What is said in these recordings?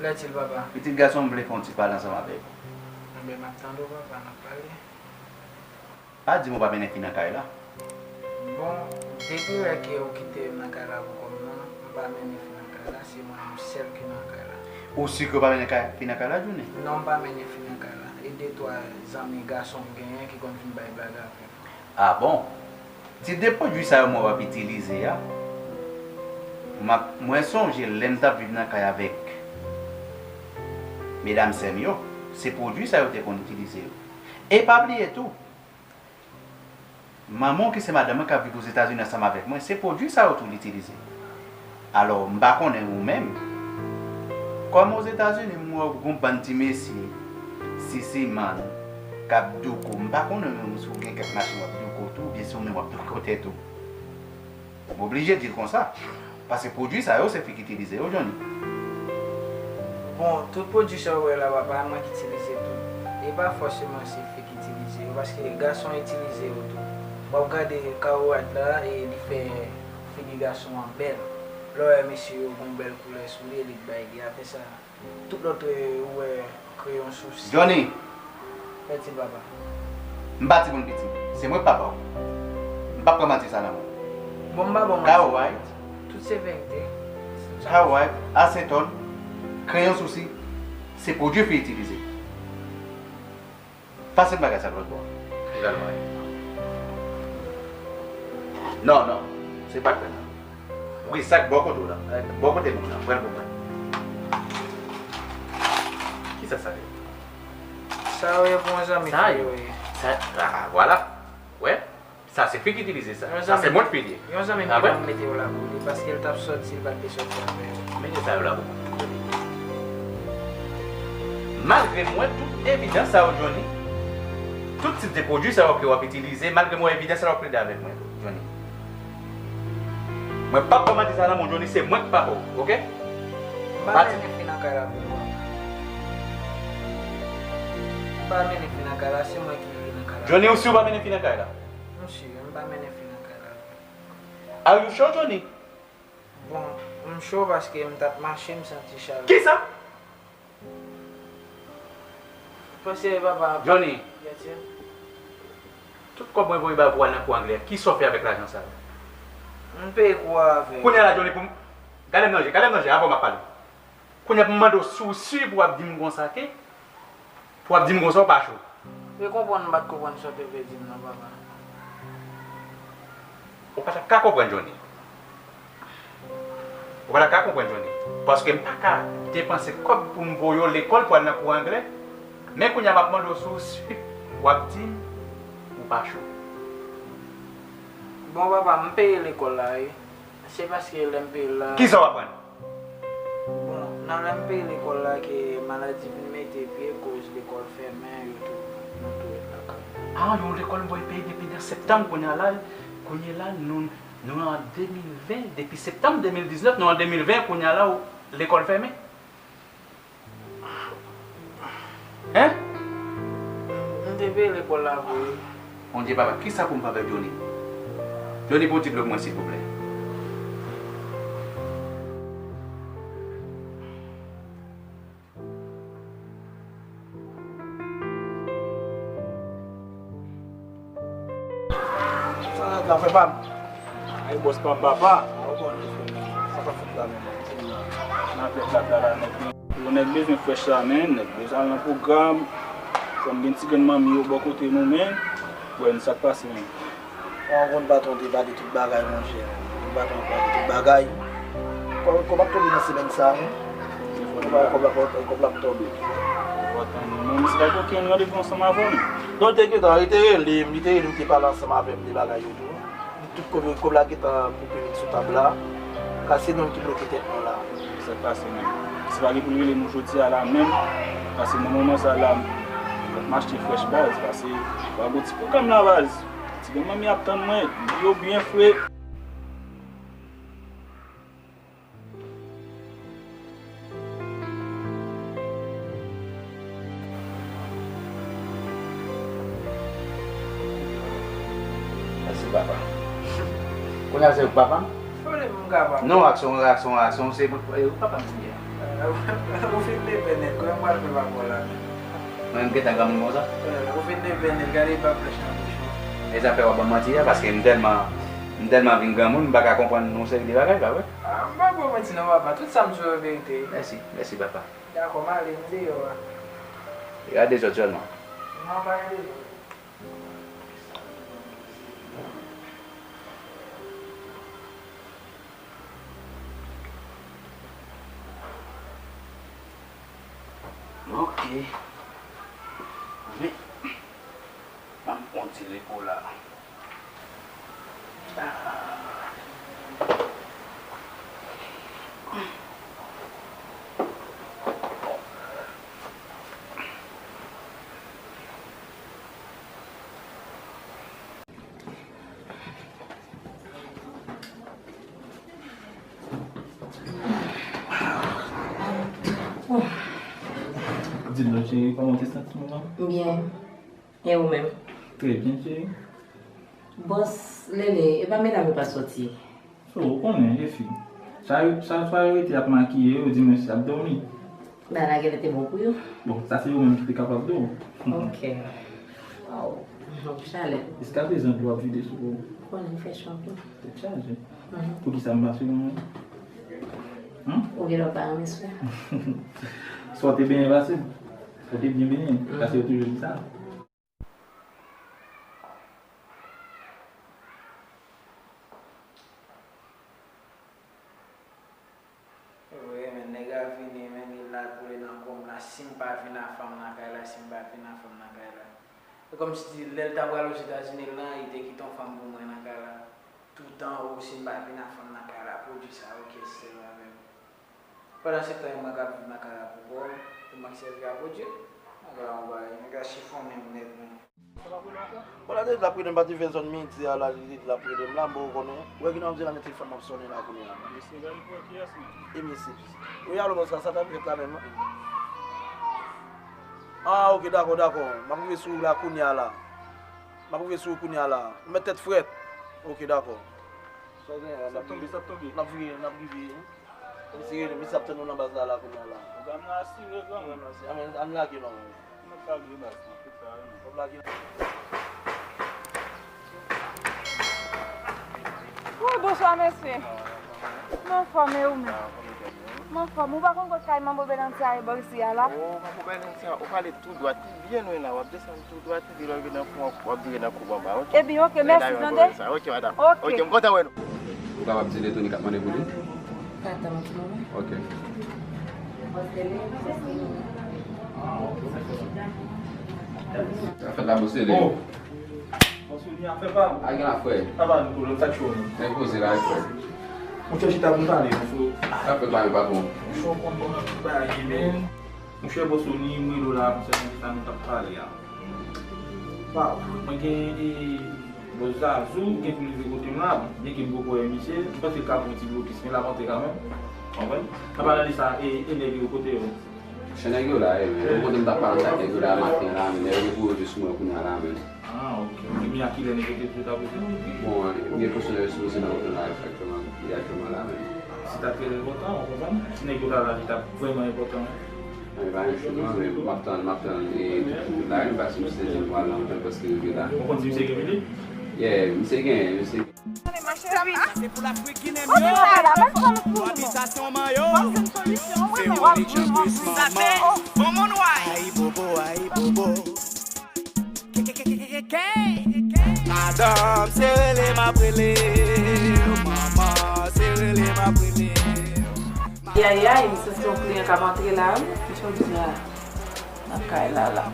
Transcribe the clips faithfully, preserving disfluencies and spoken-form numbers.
Lè til papa. Pitit gason m vle fè yon ti pale ansanm avè w. Enben, m ap tande w papa, n ap pale. Pa di m ou pa mennen fi nan kay la. Bon, depi lè ke ou kite m nan kay la pou kòm nan, m pa mennen fi nan kay la, se mwen menm sèl ki nan kay la. Ou si ke w pa mennen kay, fi nan kay la, Johnny? Non, m pa mennen fi nan kay la. E de twa zanmi gason m genyen ki konn vin bay blag avè m. Ah bon? Ti de pwodui sa yo mwen w ap itilize a, m ap, mwen sonje lè m t ap viv nan kay avèk medam sè m yo, se pwodui sa yo te konn itilize yo. E pa bliye tou, manman w ki se madanm mwen k ap viv Ozetazini ansanm avèk mwen, se pwodui sa yo tou l itilize. Alò, m pa konnen ou menm. Kòm Ozetazini, m wè w gon bann ti mesye, sisimann, k ap douko. M pa konnen menm si w gen kèk machin w ap douko tou, oubyen si w menm w ap douko tèt ou. M oblije di l konsa. Paske pwodui sa yo, se fi k itilize yo, Johnny. Bon, tout pwodui sa w wè la, papa, mwen k itilize tou. E pa fòseman se fi k itilize yo, paske gason itilize yo tou. W ap gade Kaworat la, e li fè figi gason an bèl. Lè w wè mesye yo gon bèl koulè sou li, li t bay li. Apre sa, tout lòt, e, ou wè kreyon sou si. Johnny! Mèsi, papa. M pa timoun piti. Se mwen k papa w. M p ap pran manti sa nan men w. Bon, m pa bon manti. Kaworat. Tout se verite. Kaworat, asetòn, kreyon sou si, se pwodui fi itilize. Pase m bagay sa lòt bò. Li pral mwen. Non, non. Se pa kwen nan. Wi, sa k bò kote w la. Bò kote moun nan. Pran l pou mwen. Kisa sa ye? Sa yo ye pou yon zanmi. Sa yo. Sa, ah, vwala. Wè? Sa se fi ki itilize sa. Sa se mwen ki fini. Yon zanmi m ki pa mete yo la pou li, paske l t ap sòti, l pa t vle sòti avè yo. Mete sa yo la pou mwen. Malgre m wè tout evidans sa yo, Johnny, tout tip de pwodui sa yo ke w ap itilize, malgre m wè evidans sa yo, w ap plede avèk mwen, Johnny. Mwen p ap kòmante sa nan men w, Johnny, se mwen k papa w, oke? M pa mennen fi nan kay la pou mwen. M pa mennen fi nan kay la, se mwen ki vin nan kay la. Johnny, ou si w pa mennen fi nan kay la? M si, m pa mennen fi nan kay la. Are you sure, Johnny? Bon, m cho paske m t ap mache, m santi chalè. Kisa? Paske papa. Johnny. Yes, sir. Tout kòb mwen voye ba w pou w al nan kou anglè, kisa w fè avèk lajan sa yo? M peye kou a avè. Kounye a la, Johnny, pou m, gade m nan je, gade m nan je, avan m ap pale. Kounye a pou m mande w si w si pou w ap di m konsa ke, pou w ap di m konsa w pa cho. Ou konprann m pa t konprann sa w te vle di m nan, papa. Ou pa t ap ka konprann, Johnny. Ou pa t ap ka konprann, Johnny. Paske m pa ka depanse kòb pou m voye w lekòl pou al nan kou anglè. Men kounye a m ap mande w si w si w ap di m ou pa cho. Bon, papa, m peye lekòl la, wi. Se paske lè m peye l la. Kisa w aprann? Bon, nan lè m peye lekòl la ke maladi vin mete pye koz lekòl fèmen, yo tou, nou tou ret lakay. Ah, yon lekòl m voye peye depi nan septanm, kounye a la, kounye la, nou, nou an de mil ven, depi septanm de mil diznèf, nou an de mil ven, kounye a la, lekòl fèmen. Hein? M te peye lekòl la vre. Bondye papa, kisa pou m fè avèk Johnny? Johnny, bon ti dlo pou mwen, silvouplè. Sa, sa fè pa m. Ay, bòs pa m, papa. Sa pa fout la menm. Nan fè blabla la, nèg. Yo, nèg bezwen frèch la, men. Nèg bezwen al nan pwogram. Fò m gen ti grenn manmi yo bò kote nou, men. Wè, n sa k pase, men. Ou konn patwon te pale tout bagay, monchè. Patwon pale tout bagay. Kòb, kòb ap tonbe nan semèn sa, wi. Kòb, kòb, kòb, kòb la ap tonbe. Ou pa tann, non, misye pa gen okenn randevou ansanm avè w, non. Non, li te gentan, li te rele m, li te rele m, te pale ansanm avè m de bagay yo tou. Li tout kòb yo, kòb la gentan koupe vin sou tab la. Ka se nou ki bloke tèt nou la. Sa k pase menm? Misye pa gen pou l rele nou jodi a la menm. Pase nan moman sa la, m ap mache frèch baz, pase w ap gon ti pwogram la baz. Ti grann manmi ap tann mwen, di yo byen fre. Mèsi, papa. Kounye a se ou k papa m? Pwoblèm m ka pa. Non, aksyon, aksyon, aksyon, se ou k papa m kounye a. Ou fin Sa fè pa bò la menm. Mwen menm gentan granmoun konsa. Ou fin leve nèt, gade pa flèch nan bouch ou. E zafè w ap ban m manti a, paske m tèlman, m tèlman vin granmoun, m pa ka konprann yon seri de bagay, pa vre? Ah, m pa ba w manti non, papa. Tout sa m di w yo verite. Mèsi, mèsi, papa. Dakò, m ale, m deyò a. E a dezòd sèlman. Non, pa gen dezòd. Ok. Men, ban m pran ti repo la. Ah. Di m non, cheri, kòman w te santi w la? Byen. E ou menm? Trè byen, cheri. Bòs, Lele, e pa medam yo pa soti? So, ou konnen, e fi. Sa yo, sa, sa yo rete ap makiye yo, di mwen se ap dòmi. Bagay la genlè te bon pou yo. Bon, sa se yo menm ki te kapab di w. Ok. Waw. Chalè. Jiskaprezan dlo ap vide sou ou. Konnen fè chòk wi. Tèt chaje. Mhm. Poukisa m pa sou mwen? Hum? Ou genlè pa renmen sou. Sa w te benyen pase? Sa w te byen benyen? Mhm. Paske yo toujou di sa. Vre, men nèg la vini, men li la kole nan kò m la, si m pa vin a fanm nan kay la, si m pa vin a fanm nan kay la. E kòmsi lè l ta pral Ozetazini lan, li te kite yon fanm pou mwen nan kay la. Toutan ou si m pa vin a fanm nan kay la, pwodui sa, ok, sèl avè m. Pandan se tan, e mwen k ap viv nan kay la pou kò m, e mwen k sèvi a Bondye. Nèg la yon bagay, nèg la chifonnen m nèt, men. Bon, la te di l ap rele m, pa te fè zòn midi a la, li te di l ap rele m la, m poko konnen. Ou wè ki nan ap di la, men telefòn m ap sonnen la kounye a la. Mesye, gade pou wè kiyès, men. E mesye. Wi, alo, bòs la, sa t ap fèt la menm? Ah, ok, dakò, dakò. M ap rive sou ou la kounye a la. M ap rive sou ou kounye a la. Ou mèt tèt frèt. Ok, dakò. Sa w gen la, n ap vire, n ap vire, n ap rive. Misye rele, misye ap tann nou nan baz la, la, kounye a la. Pwogram nan asire, granmoun. Pwogram nan asire. Ann, ann lage non. Mwen pa vle baz nan, tout sa, wi. Wap lage. Wi, bonswa, mesye. M anfòm, e ou menm? M anfòm. Ou pa konn kot kay Manbo Belanti a ye bò isi a la? Oh, Manbo Belanti a, ou pale tou dwat, li byen lwen la, w ap desann tou dwat, li lè w rive nan fon, w ap vire nan koub anba, ok? Ebyen, ok, mèsi, tande? Ok, madam. Ok. Ok, m kontan wè nou. Ou kapab di Letoni k ap mande pou li? Atann yon ti moman. Ok. Sa fèt la, bòs, li. Oh. Bòs, ou ni afè pa ou. A gen afè. Apa nou, lòt sa k cho nou. Nèg poze la, frè. Monchè, chita pou n pale, monchè. Sa fèt la, men patwon. Monchè, w konn kòman tout bagay ye, men. Monchè, bòs, ou ni mwen la, monchè, nan sa nou t ap pale a. Waw, mwen gen, e, bòs Zazou, gen pou l rive kote m la, byenke m poko wè misye, m panse l ka pran yon ti blokis, men l ap antre kanmenm. Konprann? Nan palan de sa, e, e nèg yo kote yo? Chan nèg yo la, e, men, yon kote m t ap pale ak nèg yo la maten la, men nèg yo depoze sou mwen kounye a la, men. Ah, ok. Ebyen, a kilè nèg yo te sou ta poze? Bon, ebyen, pèsonèl yo sipoze nan wout la, egzakteman, li aktyèlman la, men. Se ta trè enpòtan, ou konprann? Si nèg yo ta la, li t ap vrèman enpòtan. Mwen pa gen chwa, men m ap tann, m ap tann, e, tout moun la, wi, paske misye di m pral nan wout la, paske rive la. Ou konn si misye gen vini? Yeah, misye gen, misye. Mache vit. Kote sa la? Mèt fòm sou nou. Ban m jwenn solisyon. Wi, men w ap, w ap. Bon moun, way. Ayibobo, ayibobo. Madanm, se rele m ap rele w. Manman, se rele m ap rele w. Ayayay, m santi yon kliyan k ap antre la, wi. Jodi a, nan kay la, la.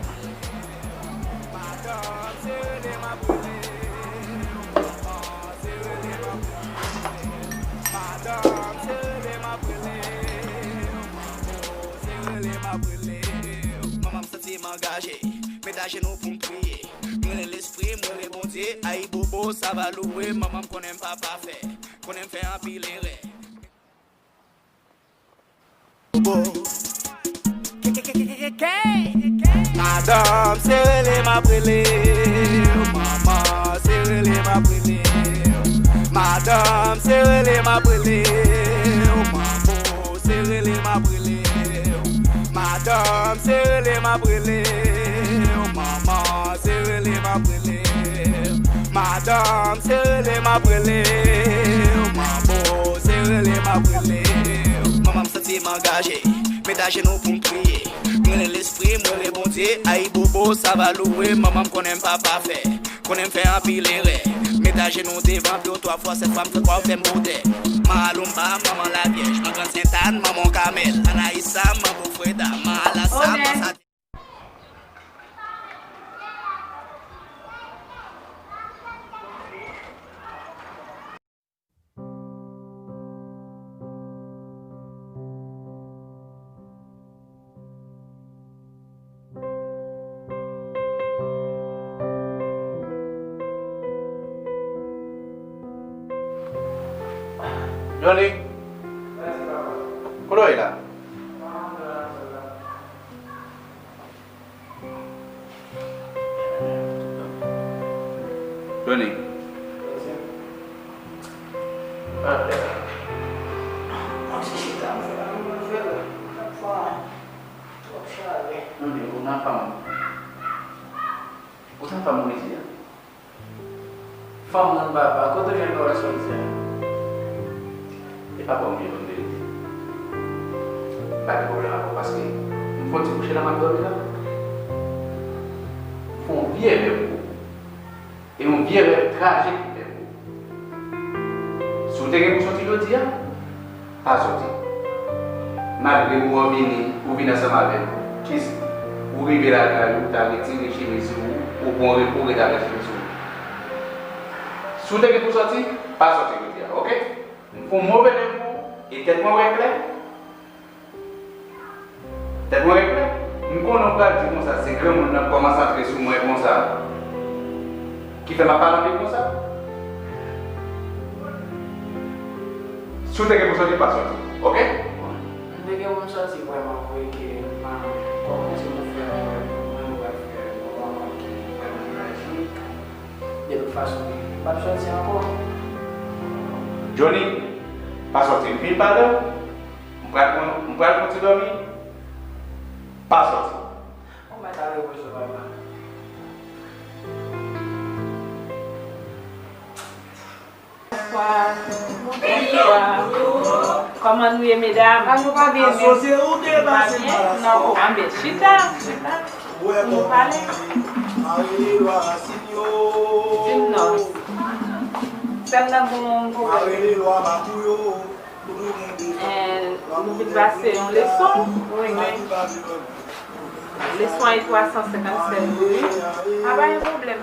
Manman, m santi m angaje. Met ajenou pou m priye. M rele lespri, m rele Bondye. Ayibobo, sa va louwe. Manman, m konnen m pa pafè. Konnen m fè anpil erè. Madanm, se rele m ap rele w. Manman, se rele m ap rele w. Madanm, se rele m ap rele w. Manbo, se rele m ap rele w. Madanm, Madanm, se rele m ap rele w. Manman, se rele m ap rele w. Madanm, se rele m ap rele w. Manbo, se rele m ap rele w. Manman, m santi m angaje. Met ajenou pou m priye. M rele Lespri, m rele Bondye. Ayibobo, sa va louwe. Manman, m konnen m pa pafè. Konnen m fè anpil erè. Met ajenou devan pye w twa fwa, sèt fwa m fè kwa w fè m botè. Malumba, manman Lavyèj, manman Sentàn, manman Kamèl, Anaïsa, manman Freda, manman Alasa, manman Sa- Johnny, kote w ye la? Johnny. Johnny, ou nan fanm ou. Ou nan fanm ou isi a? Fanm nan papa, kote w jwenn pawòl sa w di a? E pa bon m vin konn verite. M pa gen pwoblèm avè w paske m fè yon ti kouche la m ap dòmi la. M fè yon vye rèv pou ou. E yon vye rèv trajik m fè pou ou. Si w te gen pou soti jodi a, pa soti. Malgre ou vini, ou vin ansanm avè m, jis ou rive lakay ou, ta retire chemiz ou, ou pran repo, ret avèk chemiz ou. Si w te gen pou soti, pa soti jodi a, oke? M fè yon move rèv pou ou, e tèt mwen wè klè. Tèt mwen wè klè. M konnen w pral di konsa, se granmoun nan k kòmanse antre sou mwen konsa, ki fè m ap pale anpil konsa. Si w te gen pou soti, pa soti, oke? M te gen pou m soti vrèman vre ke m pa kòmanse pou fè yon rèv pou mwen, m pral fè yon rèv ki vrèman trajik. De tout fason, m p ap soti ankò. Johnny, pa soti. M fin pale w. M pral pran, m pral pran ti dòmi. Pa soti. Ou mèt al repoze w, papa. Bonswa. Bonswa. Kòman nou ye, medam? A, nou pa byen, men. Nou pa byen? Non. Anben, chita, chita. Pou nou pale. Di m non. Sè m nan gon pwoblèm. Eh, nou vin pase yon leson. Wi, wi. Leson an twa san senkann sèt wi. A pa gen pwoblèm.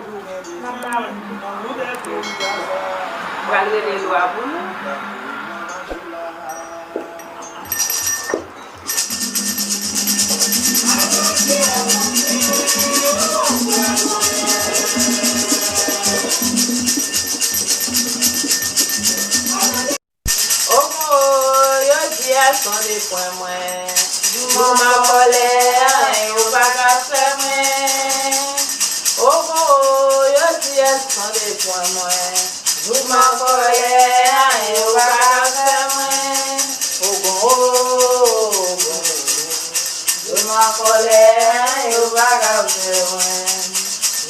N ap ba ou. Pral rele lwa pou nou. Oho, yo di a sonde pwen mwen. Jou m an kòlè, anyen yo pa ka fè mwen. Oho, yo di a sonde pwen mwen. Jou m an kòlè, anyen yo pa ka fè mwen. Oho, oho, jou m an kòlè, anyen yo pa ka fè mwen.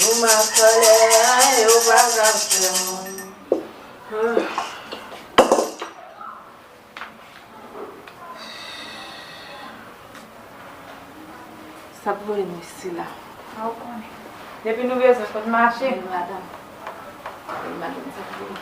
Jou m an kòlè, anyen yo pa ka fè mwen. Sa k voye nou isi la? A, ou konnen. Depi nou bezwen, fò n mache. Wi, madanm. Wi, madanm, sa k voye.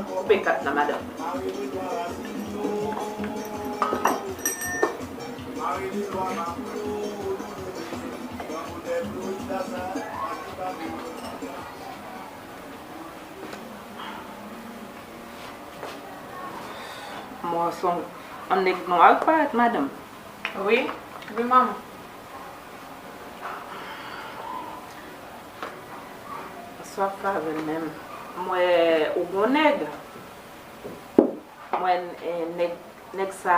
Koupe kat la, madanm. Mwen se yon nèg nwa k parèt, madanm. Wi, wi, manman. Sa w ap fè avè l menm? M wè ou gon nèg. M wè, eh, nèg, nèg sa,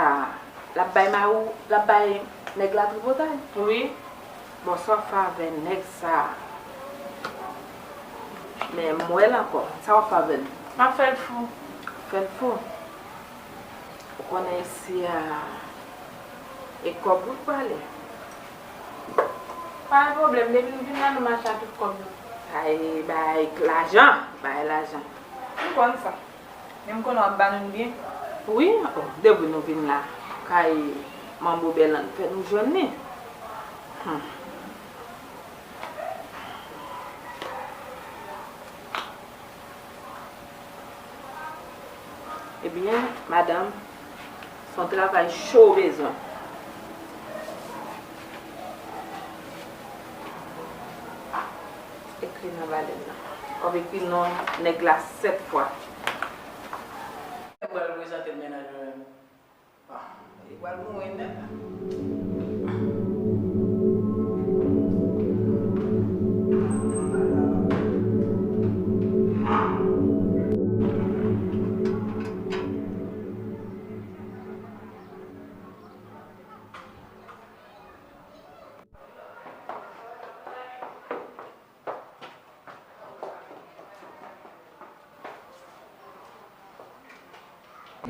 l ap bay mari w, l ap bay nèg la tripotay? Wi. Bon, sa w ap fè avè nèg sa? Men m wè l ankò. Sa w ap fè avè l? M ap fè l fou. Fè l fou? Ou konnen isi a, e kòb wi k prale. Pa gen pwoblèm, depi n vin la, nou mache ak tout kòb nou. Ay, bay lajan, bay lajan. M konn sa. Men m konnen w ap ba nou l byen. Wi, o, depi nou vin la, kay manbo Bèlann fè nou jwenn li. Hmm. Ebyen, madanm, se yon travay cho w bezwen. Ekri nan balèn nan. W ap ekri non nèg la sèt fwa. Mwen pral prezante l mennaj mwen menm. Ah, li pral mouri nèt.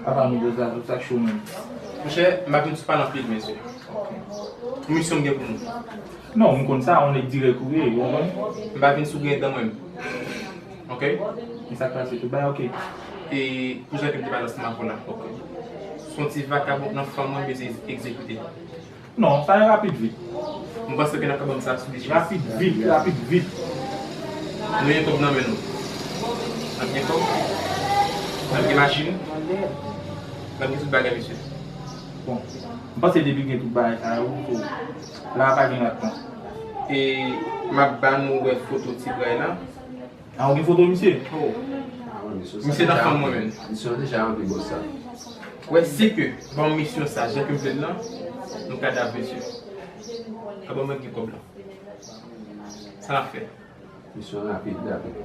Papa, nou de zazou, sa k cho menm? Monchè, m pa vin sou pale anpil, mesye. Ok. Misyon m gen pou nou. Non, m konn sa, yon nèg dirèk ou ye, ou konprann? M pa vin sou griyen dan mwen menm. Ok? Men sa k pase tou, bay, ok. E pou jan ke m te pale ansanm avè w la. Ok. Se yon ti vakabon k nan fanm mwen, m bezwen egzekite. Non, sa yon rapid vit. M panse ke n ap ka ban m sa sou de chèz. Rapid vit, rapid vit. Nou gen kòb nan men nou. N ap gen kòb. N ap gen machin. N ap gen tout bagay, mesye. Bon, m panse depi gen tout bagay sa yo, so, la pa gen rat tan. E m ap ba nou wè foto ti bray la. A, ou gen foto misye? Oh. Misye nan fanm mwen menm. Misye deja ranpli bòs sa. Wè, si ke ban misyon sa, jan ke m vle l lan, nou ka dap misye. Ka ban mwen gen kòb la. Sa n ap fè? Misyon rapid, rapid.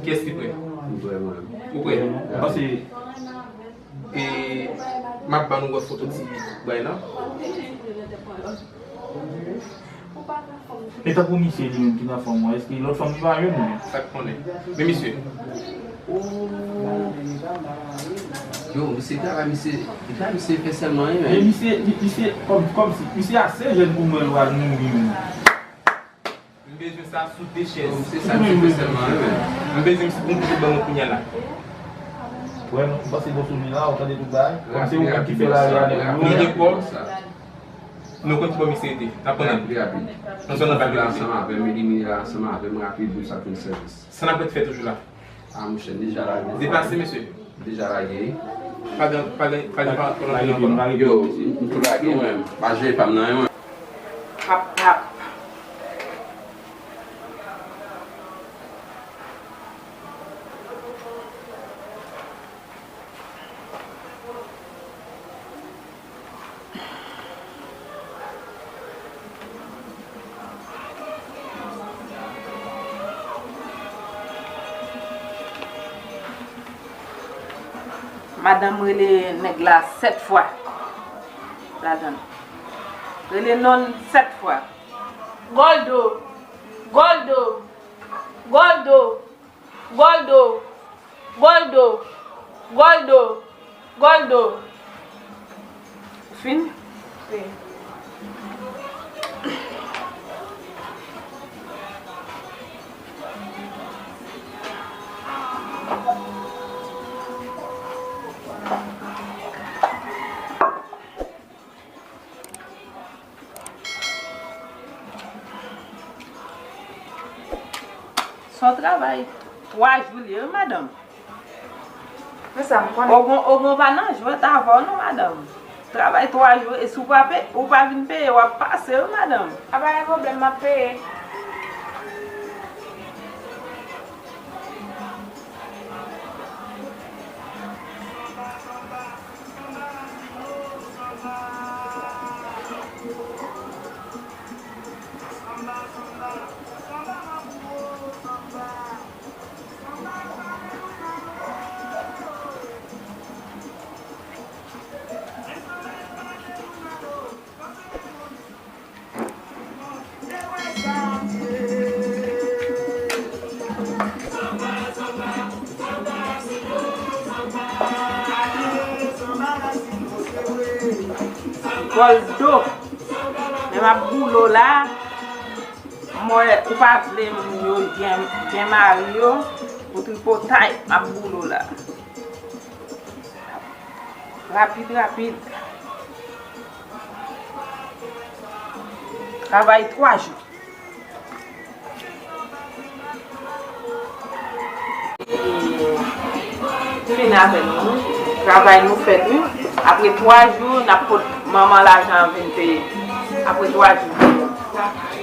Kiyès ki prè? M prè mwen menm. Ou prè? Rapid. Pase. E m ap ba nou wè foto ti bray la. Men tankou misye li menm ki nan fanm mwen, èske lòt fanm li pa jwenn ou? Sa k konnen. Men misye. Yo, misye travay, misye, li travay, misye fè sèlman, wi, men. Men misye, li, misye, kòm, kòmsi, misye ase jèn pou mwen, l pral mouri menm. M bezwen sa sou de chèz. Yo, misye sa, misye fè sèlman, wi, men. M bezwen misye pou m kote ban mwen kounye a la. Wè, non, m panse bon sou li la, ou tande tout bagay. Kòm se ou menm ki fè lari avèk yo. Li gen kòb. Nou konn ki bò misye rete. N ap konnen. Rapid, rapid. Nan zòn nan pa gen kote. Ansanm avè m, Edimini la ansanm avè m, rapid, nou sa fin sèvis. Sa n ap ret fè toujou la? A, monchè, m deja lage. Deplase, mesye. M deja lage. Pa gen, pa gen, pa gen, pa gen, pa gen. Yo, m tou lage, mwen. Pa jwe pa m nan, mwen. Pap, pap. Madanm rele nèg la sèt fwa ladan l. Rele non l sèt fwa. Goldo! Goldo! Goldo! Goldo! Goldo! Goldo! Goldo! Ou fin? Wi. Se yon travay twa jou li ye, wi, madanm. Men sa m konnen. Ogon, Ogon pa nan jwèt avè w non, madanm. Travay twa jou, e si w pa pe-, ou pa vin peye, w ap pase, wi, madanm. A, pa gen pwoblèm, m ap peye. Bòl do. Men m ap boule w la. Mwen, ou pa vle moun yo gen, gen mari yo, ou tripotay, m ap boule w la. Rapid, rapid. Travay twa jou. Fini avè nou, wi. Travay nou fèt, wi. Apre twa jou, n ap pot manman lajan an vin peye. Apre twa jou.